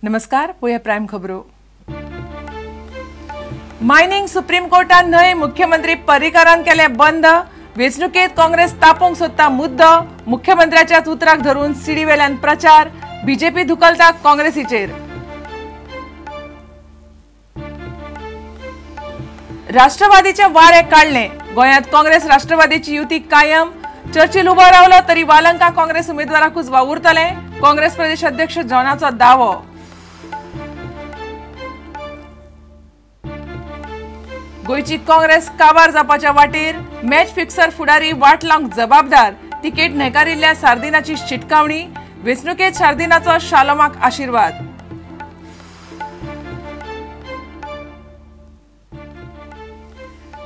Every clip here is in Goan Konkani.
नमस्कार, पळोवया प्रायम खबरो. मायनिंग सुप्रीम कोर्टान न्हय, मुख्यमंत्री पर्रीकारान केलें बंद. वेंचणुकेत काँग्रेस तापोवंक सोदता मुद्दो. मुख्यमंत्र्याच्याच उतराक धरून सीडी वेल्यान प्रचार. बीजेपी धुकलता काँग्रेसीचेर. राष्ट्रवादीचे वारे काडले. गोंयांत काँग्रेस राष्ट्रवादीची युती कायम. चर्चिल उबो रावलो तरी वालंका काँग्रेस उमेदवाराकूच वावुरतले. काँग्रेस प्रदेश अध्यक्ष जॉनाचो दावो. गोंयची काँग्रेस काबार जावपाच्या वाटेर. मॅच फिक्सर फुडारी वाट लावंक जबाबदार. तिकेट न्हयकारिल्ल्या सार्दिनाची शिटकावणी. वेंचणुकेत सार्दिनाचो शालोमाक आशिर्वाद.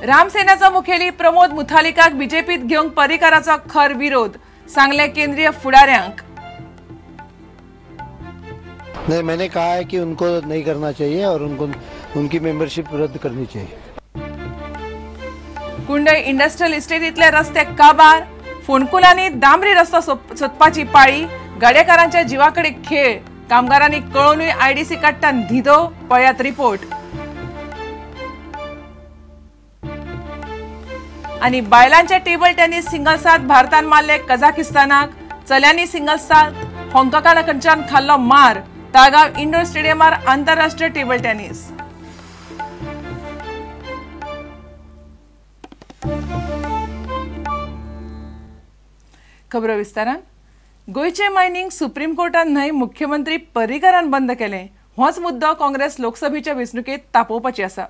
रामसेनाचो मुखेली प्रमोद मुथालिकाक बीजेपीत घेवंक पर्रीकाराचो खर विरोध. सांगले केंद्रीय फुडाऱ्यांक. नहीं, मैंने कहा है कि उनको नहीं करना चाहिए और उनको उनकी मेंबरशिप रद्द करनी चाहिए. कुंडय इंडस्ट्रियल इस्टेटींतले रस्ते काबार. फोंडकुलांनी दामरी रस्तो सोदपाची पाळी. गाडेकारांच्या जिवाकडे खेळ. कामगारांनी कळोवनूय आयडीसी काडटा न्हिदो. पळयात रिपोर्ट. आनी बायलांच्या टेबल टेनिस सिंगल्सांत भारतान मारले कझाकिस्तानाक. चल्यांनी सिंगल्सांत हाँगकांगा कडच्यान खाल्लो मार. ताळगांव इंडोर स्टेडियमार आंतरराष्ट्रीय टेबल टेनिस. खबरो विस्तारान. गोंयचें मायनिंग सुप्रीम कोर्टान न्हय, मुख्यमंत्री पर्रीकारान बंद केलें. होच मुद्दो काँग्रेस लोकसभेच्या वेंचणुकेंत तापोवपाची आसा.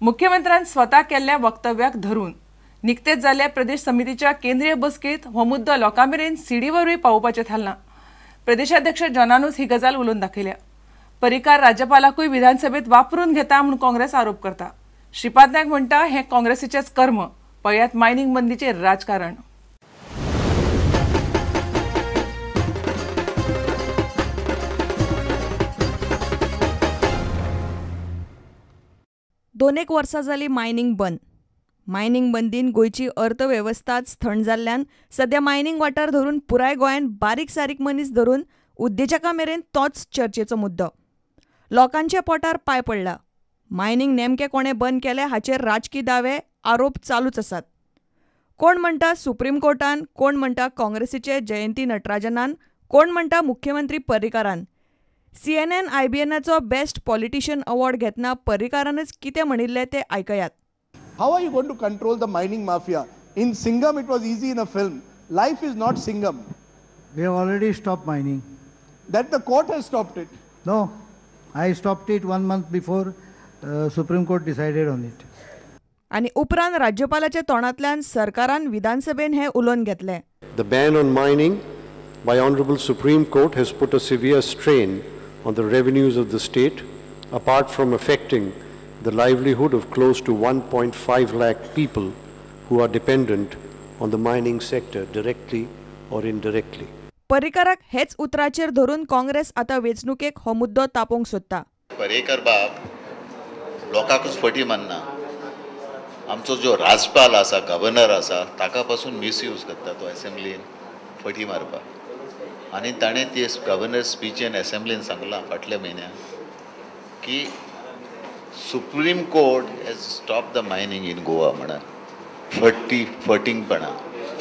मुख्यमंत्र्यान स्वता केल्ल्या वक्तव्याक धरून निकतेच जाल्ल्या प्रदेश समितीच्या केंद्रीय बसकेंत हो मुद्दो लोकां मेरेन सीडी वरवीं पावोवपाचें थारलां. प्रदेशाध्यक्ष जॉनानूच ही गजाल उलोवन दाखयल्या. पर्रीकार राज्यपालाकूय विधानसभेत वापरून घेता म्हूण काँग्रेस आरोप करता. श्रीपाद नायक म्हणटा हें काँग्रेसीचेंच कर्म. पळयात मायनिंग बंदीचेर राजकारण. दोन एक वर्सां जाली मायनिंग बंद. मायनिंग बंदीन गोंयची अर्थवेवस्थाच थंड जाल्ल्यान सद्या मायनिंग वाठार धरून पुराय गोंयान बारीक सारीक मनीस धरून उद्देजकां मेरेन तोच चर्चेचो मुद्दो. लोकांच्या पोटार पांय पडला. मायनिंग नेमकें कोणें बंद केलें हाचेर राजकी दावे आरोप चालूच आसात. कोण म्हणटा सुप्रीम कोर्टान, कोण म्हणटा काँग्रेसीचे जयंती नटराजनान, कोण म्हणटा मुख्यमंत्री पर्रीकारान. CNN IBNाचो बेस्ट पॉलिटिशियन अवॉर्ड घेतना पर्रीकारानच कितें म्हणिल्लें तें आयकयात. How are you going to control the mining mafia? In Singham, it was easy in a film. Life is not Singham. We have already stopped mining. That the court has stopped it. No, I stopped it 1 month before Supreme Court decided on it. आनी उपरांत राज्यपालाच्या तोंडांतल्यान सरकारान विधानसभेन हें उलोवन घेतलें. The ban on mining by Honorable Supreme Court has put a severe strain on the revenues of the state, apart from affecting the livelihood of close to 1.5 lakh people who are dependent on the mining sector directly or indirectly. पर्रीकाराक हेच उतराचेर धरून काँग्रेस आतां वेंचणुकेक हो मुद्दो तापोवंक सोदता. पर्रीकर बाब लोकांकूच फटी मानना. आमचो जो राज्यपाल आसा, गव्हर्नर आसा, ताका पासून मिसयूज करता तो असेंब्लीन फटी मारपाक. आनी ताणें ती गव्हर्नर स्पिचेन असेंब्लीन सांगलां फाटल्या म्हयन्याक की Supreme Court has stop the mining in Goa म्हणून. फटी फटिंगपणां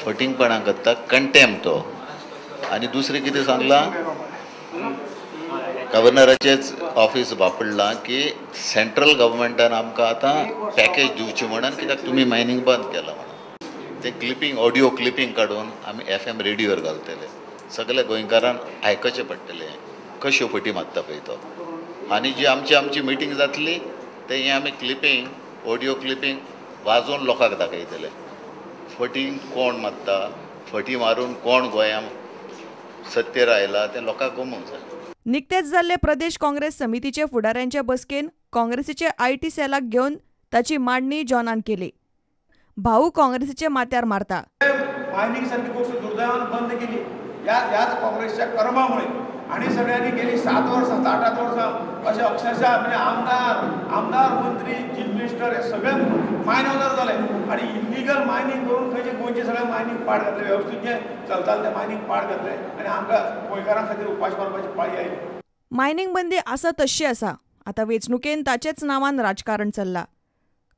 फटिंगपणां करता, कंटेम्प्ट तो. आनी दुसरें कितें सांगलां, गव्हर्नराचेच ऑफिस वापरलां की सेंट्रल गव्हर्मेंटान आमकां आतां पॅकेज दिवची म्हणून, कित्याक तुमी मायनिंग बंद केलां म्हणून. तें क्लिपींग, ऑडियो क्लिपींग काडून आमी FM रेडियोर घालतले. सगल्या गोंयकारान आयकचें पडटलें कश्यो फटी मारता पळय तो. आनी जी आमची आमची मिटींग जातली ते हें आमी क्लिपींग, ऑडियो क्लिपींग वाजोवन लोकांक दाखयतले. फटींग कोण मारता, फटी मारून कोण गोंयांत सत्तेर आयला तें लोकांक गमोवंक जाय. निकतेच जाल्ले प्रदेश काँग्रेस समितीचे फुडाऱ्यांचे बसकेन काँग्रेसीचे IT सेलाक घेवन ताची मांडणी जॉनान केली. भाऊ काँग्रेसीचे माथ्यार मारता. मायनिंग सारखी गोष्ट दुर्दैवान बंद केली याच काँग्रेसच्या कर्मामुळे. आणि सगळ्यांनी गेली 7 वर्सां 8 वर्सां अशे अक्षरशः म्हणजे आमदार मंत्री चीफ मिनिस्टर हे सगळे मायन ओनर जाले आणि इलिगल मायनिंग करून खंयचे गोंयचे सगळे मायनिंग पाड घातले, व्यवस्थीत जे चलताले ते मायनिंग पाड घातले आणि आमकां गोंयकारां खातीर उपाशी मारपाची पाळी आयली. मायनिंग बंदी आसा तशी आसा. आतां वेंचणुकेन ताचेच नांवान राजकारण चल्लां.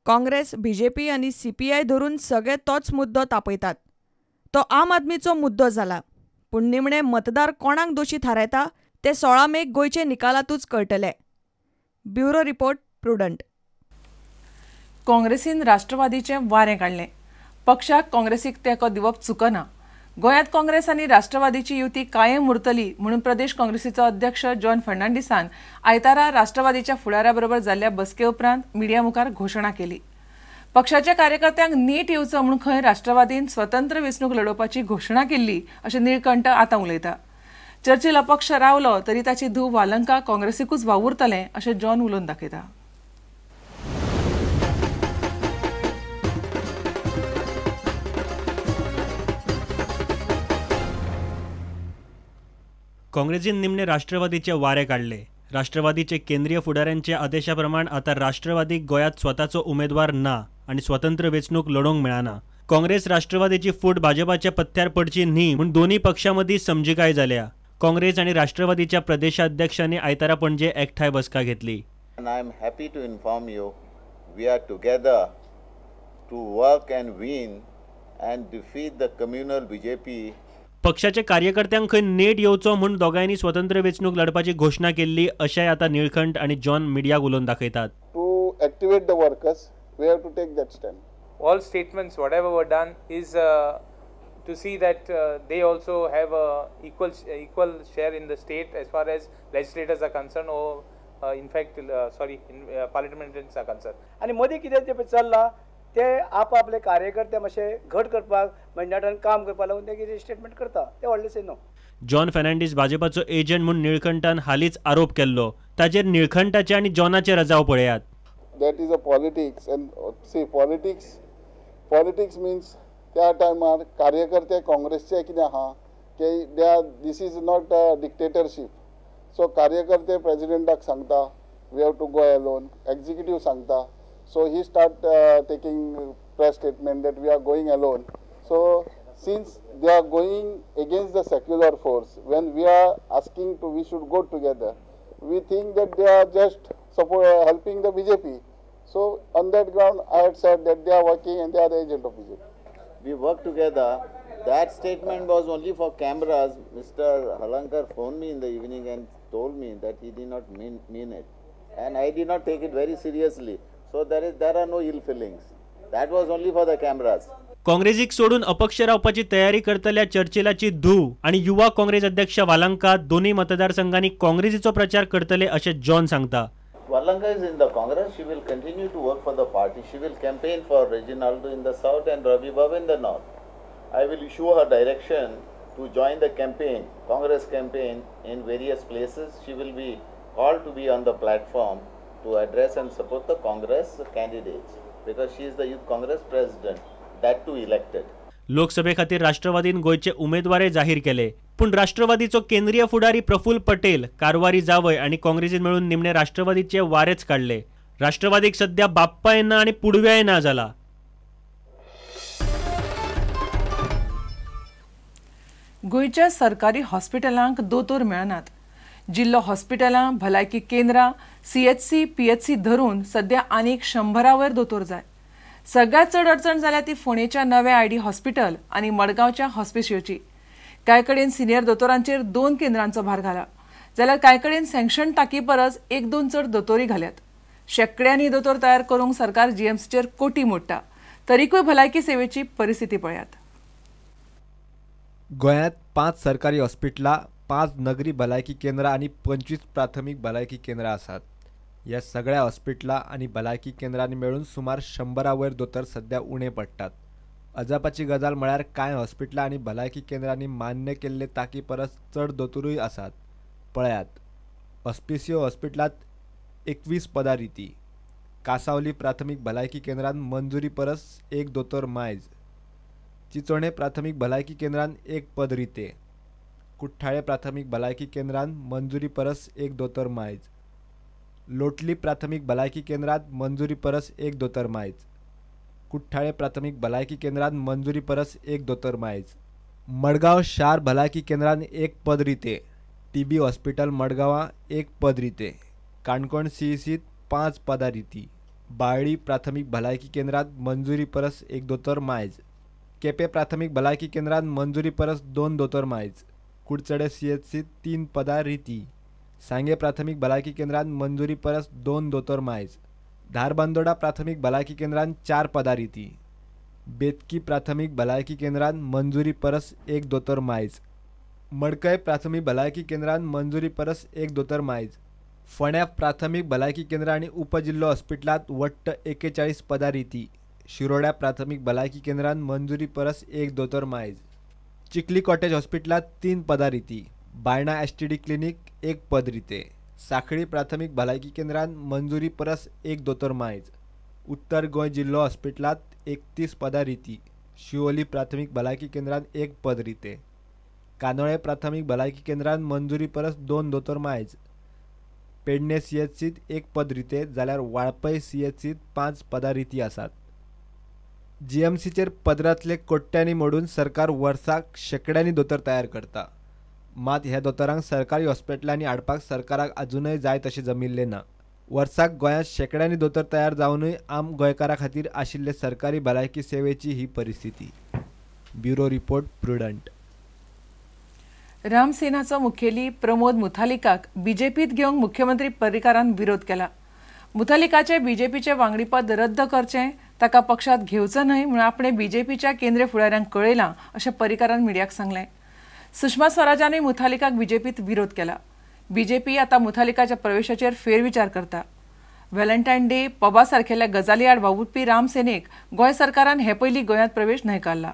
काँग्रेस, बीजेपी आनी सीपीआय धरून सगळे तोच मुद्दो तापयतात. तो आम आदमीचो मुद्दो जाला. पूण निमणे मतदार कोणाक दोशी थारायता ते 16 मेक गोंयचे निकालांतूच कळटले. Bureau report, Prudent. काँग्रेसीन राष्ट्रवादीचें वारें काडलें. पक्षाक काँग्रेसीक तेंको दिवप चुकना. गोंयांत काँग्रेस आनी राष्ट्रवादीची युती कायम उरतली म्हणून प्रदेश काँग्रेसीचो अध्यक्ष जॉन फर्नांडीसान आयतारा राष्ट्रवादीच्या फुडाऱ्या बरोबर जाल्ल्या बसके उपरांत मिडिया मुखार घोशणा केली. पक्षाच्या कार्यकर्त्यांक नीट येवचो म्हूण खंय राष्ट्रवादीन स्वतंत्र वेंचणूक लडोवपाची घोशणा केल्ली अशें निळकंठ आतां उलयता. चर्चिल अपक्ष रावलो तरी ताची धूव वालंका काँग्रेसीकूच वावुरतलें अशें जॉन उलोवन दाखयता. काँग्रेसीन निमणे राष्ट्रवादीचे वारे काडले. राष्ट्रवादीचे केंद्रीय फुडाऱ्यांच्या आदेशा प्रमाण आतां राष्ट्रवादीक गोंयांत स्वताचो उमेदवार ना आनी स्वतंत्र वेंचणूक लडोवंक मेळना. काँग्रेस राष्ट्रवादीची फूट भाजपाच्या पथ्यार पडची न्ही म्हूण दोनूय पक्षां मदीं समजिकाय जाल्या. काँग्रेस आनी राष्ट्रवादीच्या प्रदेशाध्यक्षांनी आयतारा पणजे एकठांय बसका घेतली. I am happy to inform you we are together to work and win and defeat the communal BJP. पक्षाच्या कार्यकर्त्यांक खंय नेट येवचो म्हूण दोगांयनी स्वतंत्र वेंचणूक लढपाची घोशणा केल्ली अशेंय आतां निळकंठ आनी जॉन मिडियाक उलोवन दाखयतात. To activate the workers we have to take that stand. All statements whatever were done is to see that they also have a equal share in the state as far as legislators are concerned or in fact parliamentarians are concerned. आनी मदीं कितें तें चल्लां ते आप-आपले कार्यकर्ते मातशे घट करपाक मंडाटान काम करपाक लागून ते कितें स्टेटमेंट करता ते व्हडलेशें न्हू. जॉन फर्नांडीस भाजपाचो एजंट म्हूण निळकंठान हालींच आरोप केल्लो. ताचेर निळकंठाचे आनी जॉनाचे रजाव पळयात. That is a politics and see politics means त्या टायमार कार्यकर्ते काँग्रेसचे कितें आहा की they are this is not a dictatorship. So कार्यकर्ते प्रेजिडेंटाक सांगता we have to go alone, executive सांगता. So he start taking press statement that we are going alone. So since they are going against the secular force, when we are asking to we should go together, we think that they are just support helping the BJP. So on that ground I had said that they are working and they are the agent of BJP. We work together. That statement was only for cameras. Mr. Halankar phoned me in the evening and told me that he did not mean it, and I did not take it very seriously. So there are no ill feelings. That was only for the cameras. काँग्रेसीक सोडून अपक्ष रावपाची तयारी करतल्या चर्चिलाची धूव आनी युवा काँग्रेस अध्यक्ष वालंका दोनूय मतदारसंघांनी काँग्रेसीचो प्रचार करतले अशें जॉन सांगता. Valanka is in the Congress. She will continue to work for the party. She will campaign for Reginaldo in the south and Ravi Babu in the north. I will issue her direction to join the campaign, Congress campaign in various places. She will be called to be on the platform to address and support the Congress candidates because she is the Youth Congress president, that too elected. लोकसभे खातीर राष्ट्रवादीन गोंयचे उमेदवार जाहीर केले. पूण राष्ट्रवादीचो केंद्रीय फुडारी प्रफुल्ल पटेल, कारवारी जावय आनी काँग्रेसीन मेळून निमणे राष्ट्रवादीचे वारेच काडले. राष्ट्रवादीक सध्या बाप्पाय ना आनी पुडव्याय ना जाला. गोंयच्या सरकारी हॉस्पिटलांक दोतोर मेळनात. जिल्लो हॉस्पिटलां, भलायकी केंद्रां, सीएचसी, पीएचसी धरून सध्या आनीक 100 वयर दोतोर जाय. सगळ्यांत चड अडचण जाल्या ती फोंडेच्या नव्या आयडी हॉस्पिटल आनी मडगांवच्या हॉस्पिशियोची. कांय कडेन सिनियर दोतोरांचेर 2 केंद्रांचो भार घाला, जाल्यार कांय कडेन सँक्शन टाकी परस 1-2 चड दोतोरी घाल्यात. शेकड्यांनी दोतोर तयार करूंक सरकार जीएमसीचेर कोटी मोडटा, तरीकूय भलायकी सेवेची परिस्थिती पळयात. गोंयांत 5 सरकारी हॉस्पिटलां, 5 नगरी भलायकी केंद्रां आनी 25 प्राथमीक भलायकी केंद्रां आसात. ह्या सगळ्या हॉस्पिटलां आनी भलायकी केंद्रांनी मेळून सुमार 100 वयर दोतोर सध्या उणे पडटात. अजापाची गजाल म्हळ्यार कांय हॉस्पिटलां आनी भलायकी केंद्रांनी मान्य केल्ले तांकी परस चड दोतोरूय आसात. पळयात, हॉस्पिसियो हॉस्पिटलांत 21 पदां रिती, कासावली प्राथमीक भलायकी केंद्रांत मंजुरी परस 1 दोतोर मायज, चिचोणे प्राथमीक भलायकी केंद्रांत 1 पद रिते, कुठ्ठाळे प्राथमीक भलायकी केंद्रांत मंजुरी परस 1 दोतोर मायज, लोटली प्राथमीक भलायकी केंद्रांत मंजुरी परस 1 दोतोर मायज, कुठ्ठाळे प्राथमीक भलायकी केंद्रांत मंजुरी परस 1 दोतोर मायज, मडगांव शार भलायकी केंद्रांत 1 पद रिते, टीबी हॉस्पिटल मडगांवां 1 पद रितें, काणकोण सीईसीत 5 पदां रिती, बाळ्ळी प्राथमीक भलायकी केंद्रांत मंजुरी परस 1 दोतोर मायज, केपें प्राथमीक भलायकी केंद्रांत मंजुरी परस 2 दोतोर मायज, कुडचडे सीएचसीत 3 पदां रिती, सांगे प्राथमीक भलायकी केंद्रांत मंजुरी परस 2 दोतोर मायज, धारबांदोडा प्राथमीक भलायकी केंद्रांत 4 पदां रिती, बेतकी प्राथमीक भलायकी केंद्रांत मंजुरी परस 1 दोतोर मायज, मडकय प्राथमीक भलायकी केंद्रांत मंजुरी परस 1 दोतोर मायज, फोंड्या प्राथमीक भलायकी केंद्र आनी उपजिल्लो हॉस्पिटलांत वट्ट 41 पदां रिती, शिरोड्या प्राथमीक भलायकी केंद्रांत मंजुरी परस 1 दोतोर मायज, चिखली कॉटेज हॉस्पिटलांत 3 पदां रिती, बायणा एसटीडी क्लिनीक 1 पद रितें, सांखळी प्राथमीक भलायकी केंद्रांत मंजुरी परस 1 दोतोर मायज, उत्तर गोंय जिल्लो हॉस्पिटलांत 31 पदां रिती, शिवोली प्राथमीक भलायकी केंद्रांत 1 पद रितें, कानोळे प्राथमीक भलायकी केंद्रांत मंजुरी परस 2 दोतोर मायज, पेडणे सीएचसीत 1 पद रितें जाल्यार वाळपय सीएचसीत 5 पदां रिती आसात. जीएमसीचेर पदरांतले कोट्यांनी मोडून सरकार वर्साक शेंकड्यांनी दोतोर तयार करता, मात ह्या दोतोरांक सरकारी हॉस्पिटलांनी हाडपाक सरकाराक अजुनय जाय तशें जमिल्लें ना. वर्साक गोंयांत शेंकड्यांनी दोतोर तयार जावनूय आम गोंयकारां खातीर आशिल्ले सरकारी भलायकी सेवेची ही परिस्थिती. Bureau report, Prudent. रामसेनाचो मुखेली प्रमोद मुथालिकाक बीजेपीत घेवंक मुख्यमंत्री पर्रीकारान विरोध केला. मुथालिकाचे बीजेपीचे वांगडीपद रद्द करचें, ताका पक्षात घेवचो न्हय म्हणून आपणे बीजेपीच्या केंद्रीय फुडाऱ्यांक कळयलां अशें पर्रीकारान मिडियाक सांगलें. सुषमा स्वराजानूय मुथालिकाक बीजेपीत विरोध केला. बीजेपी आतां मुथालिकाच्या प्रवेशाचेर फेरविचार करता. व्हॅलेंटायन डे पबा सारकेल्या गजाली आड वावुरपी रामसेनेक गोंय सरकारान हे पयलीं गोंयांत प्रवेश न्हयकारला.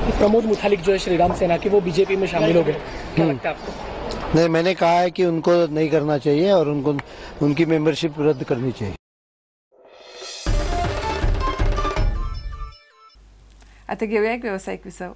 प्रमोद मुथालिक जो है श्री राम सेना की, वो बीजेपी में शामिल हो गए, क्या लगता है आपको? नहीं, मैंने कहा है कि उनको नहीं करना चाहिए और उनको उनकी मेंबरशिप रद्द करनी चाहिए. आता घेऊया एक व्यावसायिक विसव.